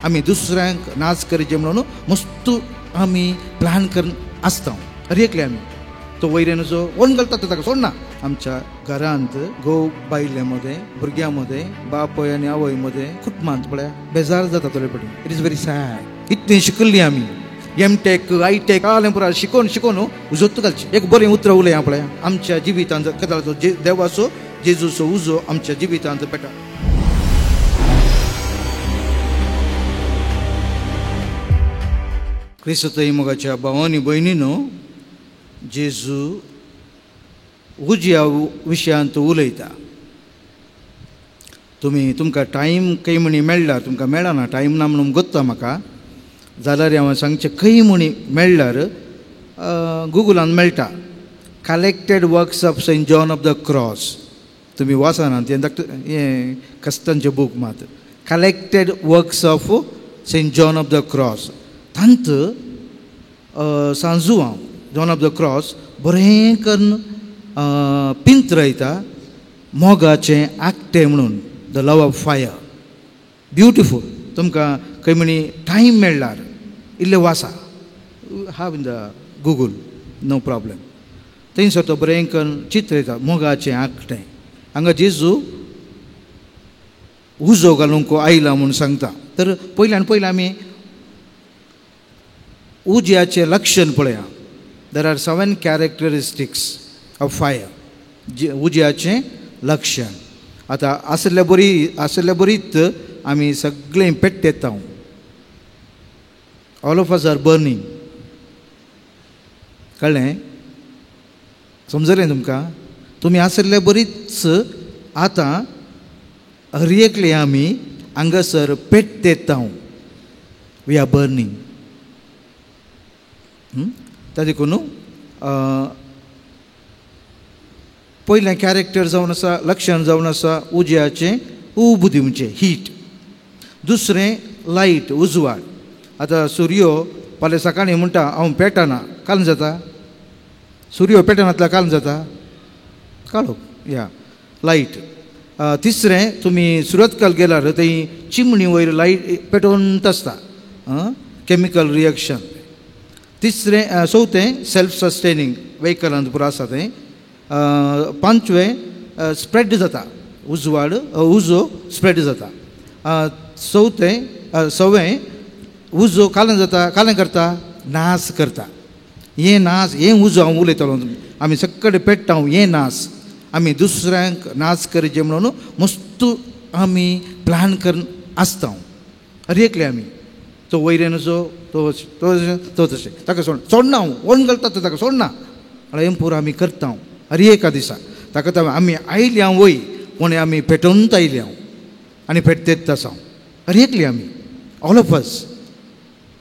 आमी दुसऱ्यांक नाच करचे म्हणून मस्त आमी प्लॅन करून आसता. हर एकले आमी तो वयल्यान जो ओन घालता तो ताका सोडना. आमच्या घरांत घोव बायले मदें, भुरग्यां मदें, बापय आनी आवय मदें, कुटुंबांत पळय बेजार जाता थोडे पटी. It is very sad. इतलें शिकल्ली आमी, एम टेक I take आलें पुरा शिकोवन शिकोवन उजोत घालचें. एक बरें उतरां उलया पळय आमच्या जिवितांत कदाचो देवाचो जेजूचो उजो आमच्या जिवितांत पेटा. क्रिस्त मोगाच्या भावानी भयणीनो, जेजू उज्या विशयांत उलयता. तुमी तुमकां टायम खंय म्हणी मेळ्ळार, तुमकां मेळना टायम ना म्हणून गोत्ता म्हाका, जाल्यार हांवें सांगचें खंय म्हणी मेळ्ळार गुगलान मेळटा collected works of Saint John of the Cross. तुमी वाचना तें धाकटें हें क्रिस्तांचें बूक मात, collected works of Saint John of the Cross. तांत Sanju हांव जॉन ऑफ the cross बरें करून पिंतरयता मोगाचें आकटें म्हणून, the love of fire. Beautiful. तुमकां खंय म्हणी टायम मेळ्ळार इल्लें वाचा, have in the Google, no problem. थंयसर तो बरें करून चित्रयता मोगाचें आकटें. हांगा जेजू उजो घालूंक आयला म्हूण सांगता. तर पयल्यान पयलें आमी उज्याचें लक्षण पळया. There are 7 characteristics of fire. उज्याचें लक्षण आतां आसल्या बरी आसल्या बरीच आमी सगळें पेट्टेता. All of us are burning. कळ्ळें? समजलें तुमकां? तुमी आसल्या बरीच आतां हर एकले आमी हांगासर पेट्टेता. We are burning. त्या देखून पयलें कॅरेक्टर जावन आसा, लक्षण जावन आसा उज्याचें उब दिवचें, हीट. दुसरें लायट, उजवाड. आतां सुर्यो फाल्यां सकाळीं म्हणटा हांव पेटना, काल जाता सुर्यो पेटनातल्या काल जाता काळोख, या लायट. तिसरें तुमी सुरतकाल गेल्यार थंय चिमणी वयर लायट पेटोवन आसता, केमिकल रिएक्शन. तिसरें चवथें सेल्फ सस्टेनींग व्हेकलांत पुरो आसा तें. पांचवें स्प्रेड जाता उजवाड, उजो स्प्रेड जाता. चवथें सवें उजो कालें जाता, कालें करता, नास करता. हें नास, हें उजो हांव उलयतालो आमी सगळे पेट्टा हें नास. आमी दुसऱ्यांक नास करचें म्हणून मस्त आमी प्लॅन करून आसता. हर एकले आमी तो वयल्यान जो तो तो तशें ताका सोड सोडना हांव, ओन घालता तो ताका सोडना. हें पुरो आमी करता हर एका दिसा. ताका तो आमी आयली हांव वय पूण आमी पेटोवनूच आयली हांव आनी पेटतेच आसा हर एकली आमी, ऑल ऑफ अस.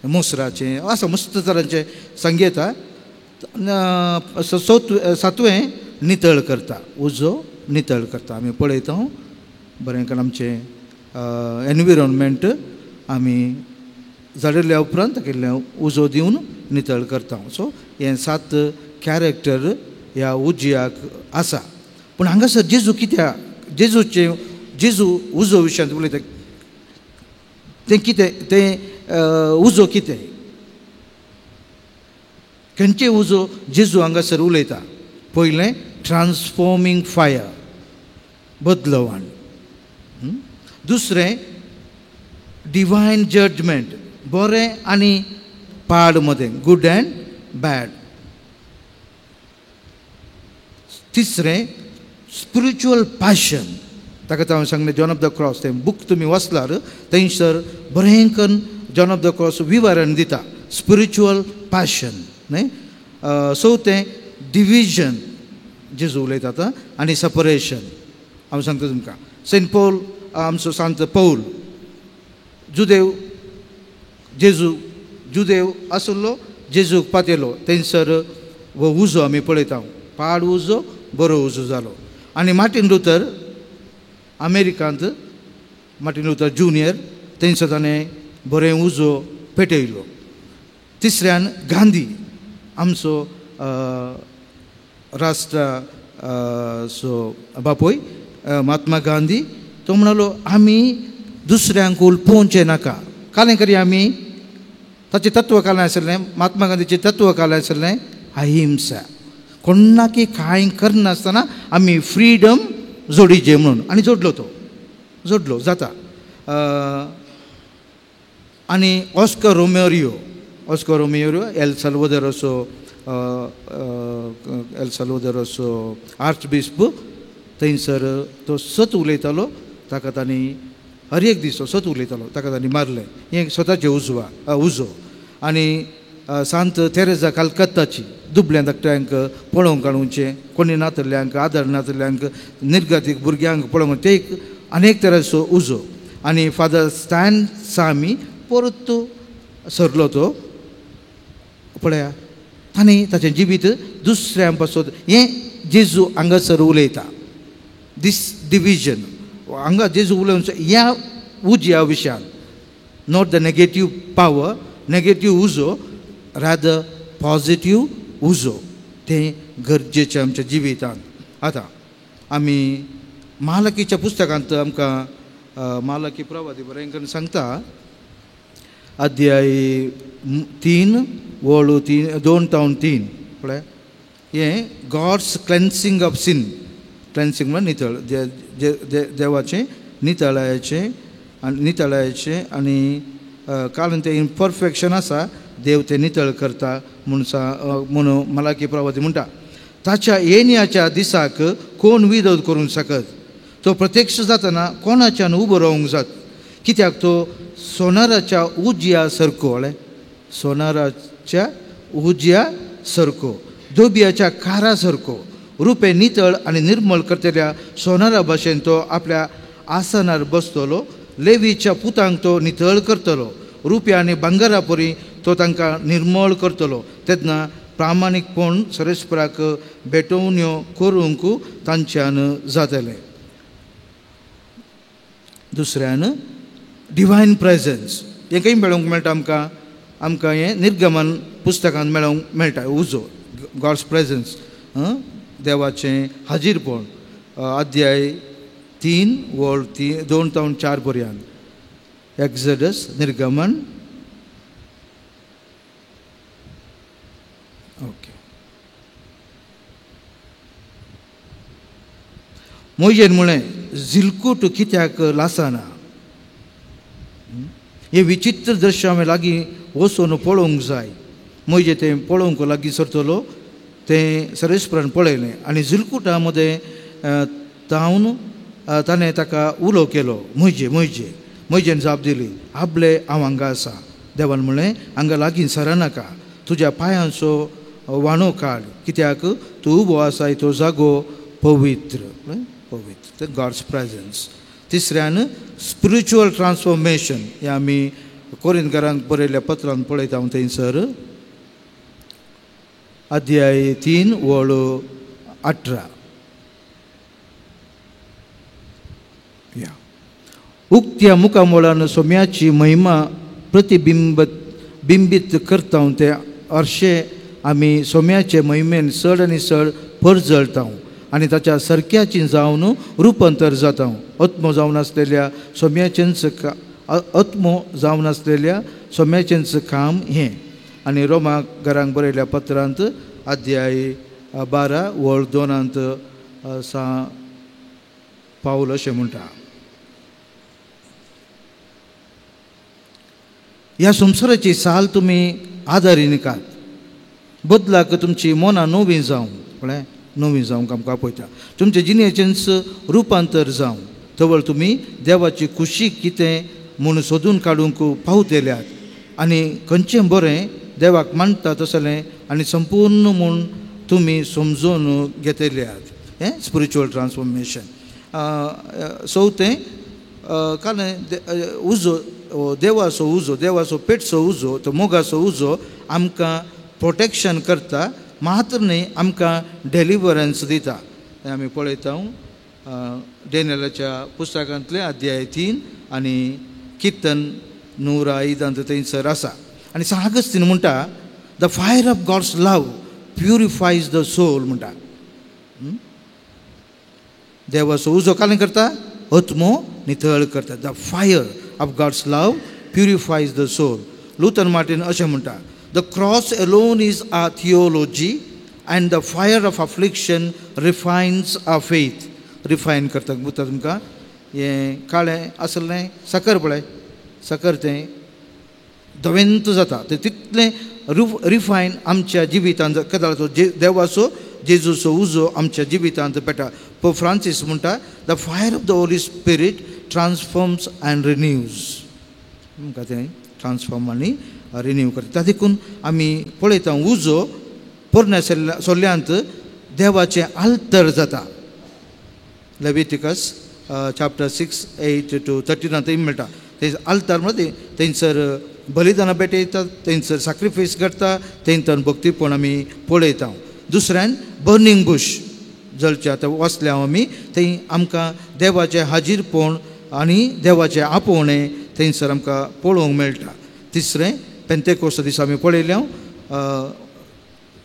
मोसराचें आसा मस्त तरांचें संगीत. सातवें नितळ करता, उजो नितळ करता. आमी पळयता बरें कारण आमचें एनविरोनमेंट आमी जाडिल्ल्या उपरांत ताका इल्लें उजो दिवन नितळ करता. सो हें 7 कॅरेक्टर ह्या उज्याक आसा. पूण हांगासर जेजू कित्याक, जेजूचें जेजू उजो विशयांत उलयता तें कितें, तें उजो कितें, खंयचें उजो जेजू हांगासर उलयता. पयलें ट्रान्सफॉर्मींग फायर, बदलवण. दुसरें डिवायन जजमेंट, बरें आनी पाड मदें, गूड अँड बॅड. तिसरें स्पिरिच्युअल पॅशन. ताका हांवें सांगलें जॉन ऑफ the cross तें बूक तुमी वाचल्यार थंयसर बरें करून जॉन ऑफ the cross विवरण दिता स्पिरिच्युअल पॅशन न्हय. चवथें डिविजन, जेजू उलयता आतां, आनी सेपरेशन. हांव सांगता तुमकां सेंट पॉल, आमचो सांत पौल जुदेव, जेजू जुदेव आसलो, जेजूक पातेलो. थंयसर हो उजो आमी पळयता, पाड उजो बरो उजो जालो. आनी मार्टीन लुथर अमेरिकांत, मार्टीन लुथर ज्युनियर, थंयसर ताणें बरें उजो पेटयलो. तिसऱ्यान गांधी आमचो राष्ट्र सो बापूय महात्मा गांधी, तो म्हणालो आमी दुसऱ्यांक उलपोवचें नाका. कालें करी आमी ताचें तत्व कालें आशिल्लें, महात्मा गांधीचें तत्व कालें आशिल्लें अहिंसा. कोणाकी कांय करनासतना आमी फ्रिडम जोडीचे म्हणून, आनी जोडलो तो जोडलो जाता. आनी ऑस्कर रोमेरियो एल साल्वादोराचो आर्चबिस्प थंयसर तो सत उलयतालो, ताका तांणी हर एक दीस तो सत उलयतालो, ताका तांणी मारलें. हें स्वताचें उजो. आनी सांत तेरेजा कलकत्ताची दुबल्या धाकट्यांक पळोवंक काडुचें, कोणी नातल्ल्यांक आदार नातल्ल्यांक निर्गतीक भुरग्यांक पळोवंक, ते एक अनेक तरेचो उजो. आनी फादर स्टॅन सामी परत सरलो तो पळया, ताणें ताचें जिवीत दुसऱ्यां पासत हें जेजू हांगासर उलयता. दीस डिविजन हांगा जेजू उलोवन ह्या उज्या विशयान, not the negative power, negative उजो, रादर पॉजिटीव उजो, तें गरजेचें आमच्या जिवितांत. आतां आमी मालकीच्या पुस्तकांत आमकां मालकी प्रवादी बरें करून सांगता, अध्याय 3 वळू 3 2 तावन 3 पळय, हें God's cleansing of sin. Cleansing म्हळ्यार नितळ, देवाचें नितळायेचें आनी नितळायेचें, आनी कारण तें इम्परफेक्शन आसा, देव तें नितळ करता म्हूण म्हणून मलाकी प्रवादी म्हणटा. ताच्या येण्याच्या दिसाक कोण विरोध करूंक शकत? तो प्रत्यक्ष जातना कोणाच्यान उबो रावंक जात? कित्याक तो सोनाराच्या उज्या सारको, कळ्ळें, सोनाराच्या उज्या सारको, दोबियाच्या कारा सारको, रुपें नितळ आनी निर्मळ करतल्या सोनारा भाशेन तो आपल्या आसनार बसतलो. लेवीच्या पुतांक तो नितळ करतलो, रुप्या आनी भांगरा परी तो तांकां निर्मळ करतलो. तेन्ना प्रामाणीकपण सरेस्पराक भेटोवण्यो करूंक तांच्यान जातलें. दुसऱ्यान डिवायन प्रेजन्स हें खंय मेळोवंक मेळटा आमकां? आमकां हें निर्गमन पुस्तकांत मेळोवंक मेळटा. उजो गॉड्स प्रेजन्स, देवाचें हाजीरपण, अध्याय 3 वळ 2 तावन 4 पर्यंत, एक्झडस निर्गमन. ओके, मोजेन म्हळें झिलकूट कित्याक लासना? हें विचित्र दृश्य हांवें लागीं वचून पळोवंक जाय. म्हजें तें पळोवंक लागीं सरतलो तें सरेस्परान पळयलें आनी झिलकुटा मदें तावन ताणें ताका उलो केलो, म्हजे म्हजे. म्हजेन जाप दिली, आपले हांव हांगा आसा. देवान म्हणलें, हांगा लागीं सरनाका, तुज्या पांयांचो वाणो काड, कित्याक तूं उबो आसा तो जागो पवित्र. पवित्र, गॉड्स प्रेजन्स. तिसऱ्यान स्पिरिच्युअल ट्रान्सफॉर्मेशन, हें आमी कोरिंदकारांक बरयल्ल्या पत्रान पळयता थंयसर, अध्याय 3 वळ 18. या उक्त्या मुखामळान सोम्याची महिमा प्रतिबिंबीत करता ते हरशे आमी सोम्याचे महिमेन चड आनी चड परजळटा आनी ताच्या सरक्याची जावन रुपांतर जाता. आत्मो जावन आसलेल्या सोम्याचेंच आत्मो जावन आसलेल्या सोम्याचेंच काम हें. आनी रोमा घरांक बरयल्या पत्रांत अध्याय 12 वळ 2 सा पावल अशें म्हणटा, ह्या संवसाराची साल तुमी आदारी निकात, बदलाक तुमची मनां नवीं जावं, कळ्ळें, नवीं जावंक आमकां आपयता, तुमचे जिणेचेंच रुपांतर जावं, तवळ तुमी देवाची खुशी कितें म्हूण सोदून काडूंक पावतल्यात आनी खंयचें बरें देवाक मानता तसलें आनी संपूर्ण म्हूण तुमी समजून घेतल्यात. हें स्पिरिच्युअल ट्रान्सफॉर्मेशन. चवथें, कारण उजो, देवाचो उजो, देवाचो पेटचो उजो, तो मोगाचो उजो आमकां प्रोटेक्शन करता, मात्र न्हय आमकां डेलिवरन्स दिता. हें आमी पळयता डॅनियलाच्या पुस्तकांतलें अध्याय 3 आनी किर्तन 101 थंयसर आसा. आनी सागस्तीन म्हणटा, the fire of God's love purifies the soul म्हणटा. देवाचो उजो कालें करता? आत्मो नितळ करता. The fire of God's love purifies the soul. Luther Martin अशें म्हणटा, the cross alone is a theology and the fire of affliction refines a faith. Refine करता म्हणटा तुमकां हें काळें आसलें साकर पळय, साकर तें धवेंत जाता, तें तितलें रिफायन आमच्या जिवितांत कदाचो देवाचो जेजूचो उजो आमच्या जिवितांत पेटा. पोप फ्रांसीस म्हणटा, the fire of the Holy Spirit transforms and renews. आमकां तें ट्रान्सफॉर्म आनी रिन्यू करता. देखून आमी पळयता उजो पोरण्या सोल्ल्यांत देवाचें आल्तर जाता. लेविटिकस चॅप्टर 6, 8 to 13 थंय मेळटा. थंय आल्तार म्हणटा थंयसर बलिदानां भेटयतात, थंयसर साक्रिफायस करता, थंयसर भक्तीपण आमी पळयता. दुसऱ्यान बर्निंग बूश जळचे आतां वचल्या आमी, थंय आमकां देवाचें हाजीरपण आनी देवाचें आपोवणें थंयसर आमकां पळोवंक मेळटा. तिसरें पेंतेकोस्त दिसा आमी पळयल्या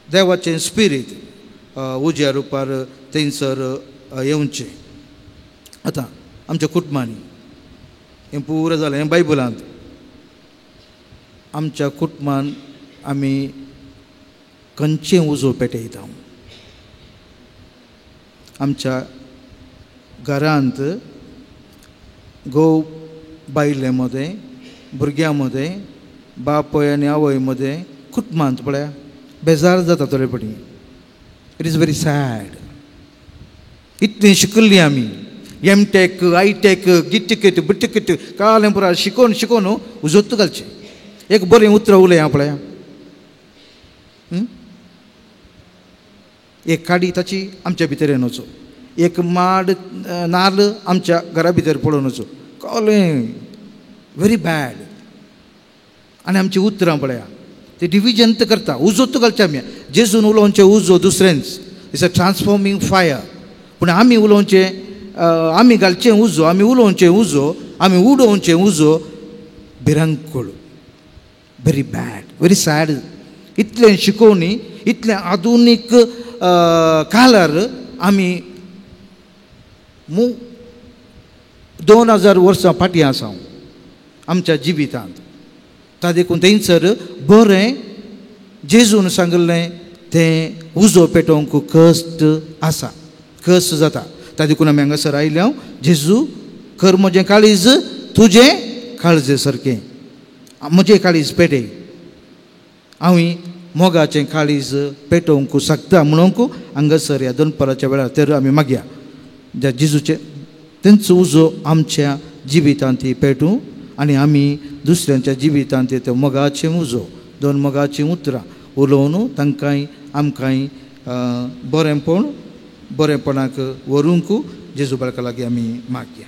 देवाचें स्पिरीत उज्या रुपार थंयसर येवचें. आतां आमच्या कुटुंबांनी हें पुरो जालें हें बायबलांत. आमच्या कुटुंबान आमी खंयचें उजो पेटयता? आमच्या घरांत घोव बायले मदें, भुरग्यां मदें, बापूय आनी आवय मदें, कुटुंबांत पळया बेजार जाता थोडे फावटी. It is very sad. इतलें शिकल्लीं आमी, एम टेक, I take, गिटकेट बिटकेट कालें पुरा शिकोवन शिकोवन उजोत घालचें. एक बरें उतरां उलया पळया, एक काडी ताची आमच्या भितर येवचो, एक माड नाल्ल आमच्या घरा भितर पडून वचो, कळ्ळें? Very bad. आनी आमची उतरां पळया ते डिविजन तर करता, उजो तर घालचे आमी. जेजून उलोवचें उजो दुसरेंच, it's a transforming fire. पूण आमी उलोवचें, आमी घालचें उजो, आमी उलोवचें उजो, आमी उडोवचें उजो भिरांकूळ, व्हेरी बॅड, व्हेरी सॅड. इतलें शिकोवणी, इतलें आधुनीक कालार आमी 2000 वर्सां फाटीं आसा आमच्या जिवितांत. ता देखून थंयसर बरें जेजून सांगिल्लें तें उजो पेटोवंक कश्ट आसा, कश्ट जाता. ता देखून आमी हांगासर आयल्या, जेजू कर म्हजें काळीज तुजें काळजे सारकें, म्हजें काळीज पेटय, हांव मोगाचें काळीज पेटोवंक शकता म्हणूंक हांगासर ह्या दनपाराच्या वेळार तर आमी मागया ज्या जेजूचें तेंचो उजो आमच्या जिवितांत ती पेटूं आनी आमी दुसऱ्यांच्या जिवितांत ते मोगाचें उजो, दोन मोगाचीं उतरां उलोवन तांकांय आमकांय बरेंपण बरेंपणाक व्हरूंक जेजू बाळका लागीं आमी मागया.